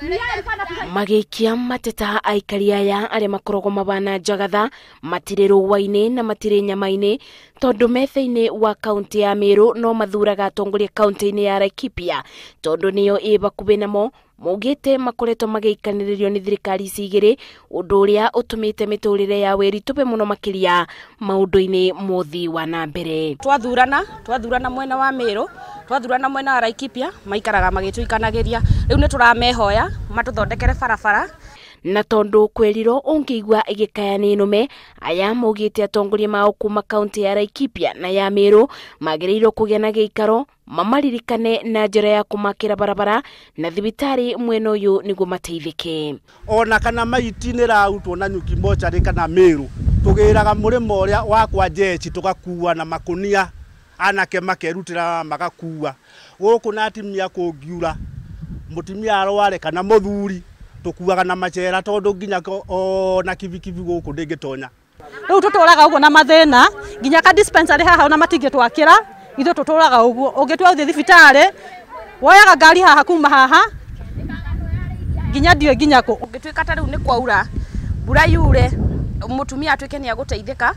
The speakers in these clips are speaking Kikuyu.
Magĩikia mateta aikari aya arĩa makoragwo mabana njagatha matirĩ rũa-inĩ na matirĩ nyama-inĩ tondũ me thĩinĩ wa kaunti ya Meru no mathuraga atongoria kaunti-inĩ ya Laikipia tondũ nĩyo ĩ bakuhĩ namo. Maugĩte makoretwo magĩikanĩrĩrio nĩ thirikari ici igĩrĩ, ũndũ ũrĩa ũtũmĩte mĩtũrĩre yao ĩritũhe mũno makĩria maũndũ-inĩ mothi wa na mbere. Twathurana mwena wa Meru, twathurana mwena wa Laikipia, maikaraga magĩtũikanagĩria. Rĩu nĩ tũramehoya matũthondekere barabara. Na tondu kwerirwo ũngĩigua ĩgĩkaya nĩ nũme, aya maugĩte atongoria mao kuma kaunti ya Laikipia na ya Meru magĩrĩirwo kũgĩa na gĩikaro mamaririkane na njĩra ya kũmakĩra barabara na thibitarĩ mwena ũyũ nĩguo mateithĩke. Ona kana maiti nĩ rarutwo na nyuki mocarĩ kana Meru, tũgĩraga mũrĩmo ũrĩa wa kwa Jechi tũgakua na makũnia, anake makerutĩra magakua. Gũkũ na atumia kũngiura, mũtumia arware kana mũthuri, tukuaga na macera tondu nginya ona kibikibi guku ndingitonya. Riu tuturaga uguo na mathina nginya ka dispensary haha ona matingitwakira, ithuĩ tuturaga uguo. Ungitua uthie thibitari woyaga ngari haha kuma haha nginya ndiũĩ nginya kũ. Ũngĩtuĩka ta rĩu nĩ kwaura mbura yure mũtumia atuĩke nĩ agũteithĩka,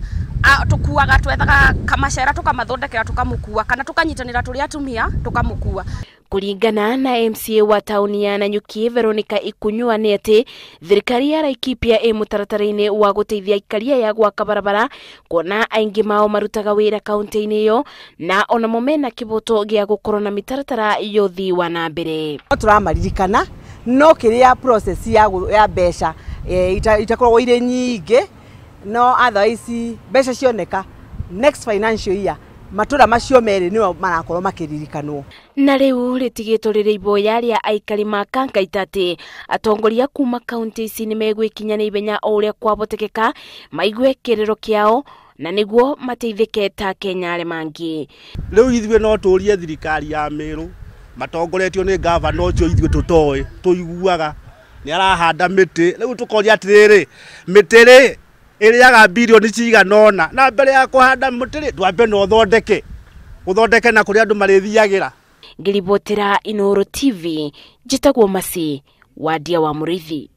tũkuaga twethaga kamacera tũkamathondekera tũkamũkua kana tũkanyitanĩra tũrĩ atumia tũkamũkua. Kũringana na MCA wa taũni ya Nanyuki Veronica Ikunyua nĩ atĩ thirikari ya Laikipia ĩ mũtaratara-inĩ wa gũteithia aikari aya gwaka barabara kuona aingĩ mao marutaga wĩra kaunti-inĩ ĩyo na onamo mena kĩboto gĩa gũkorwo na mĩtaratara ya ũthii wa na mbere. No tũramaririkana no kĩrĩa process ya mbeca itakoragwo irĩ nyingĩ, no otherwise mbeca cioneka next financial year matura macio merĩ nĩo marakorwo makĩririkanwo. Na rĩu rĩtigĩtwo rĩrĩ iboya rĩa aikari makangaita atĩ atongoria kuma kaunti ici nĩ megwĩkinya na ihenya o ũrĩa kwahotekeka maigue kĩrĩro kĩao na nĩguo mateithĩke ta Kenya arĩa mangĩ. Rĩu ithuĩ no tũrie thirikari ya Meru matongoretio nĩ gavana ũcio ithuĩ tũtoĩ tũiguaga nĩ arahanda mĩtĩ. Rĩu tũkoria atĩrĩrĩ, mĩtĩ rĩ ĩrĩaga birioni cigana ũna, na mbere ya kũhanda mũtĩ rĩ ndwambe na ũthondeke na kũrĩa andũ marĩthiagĩra. Ngĩribotera Inooro TV, njĩtagwo Masi Wadia wa Mũrĩithi.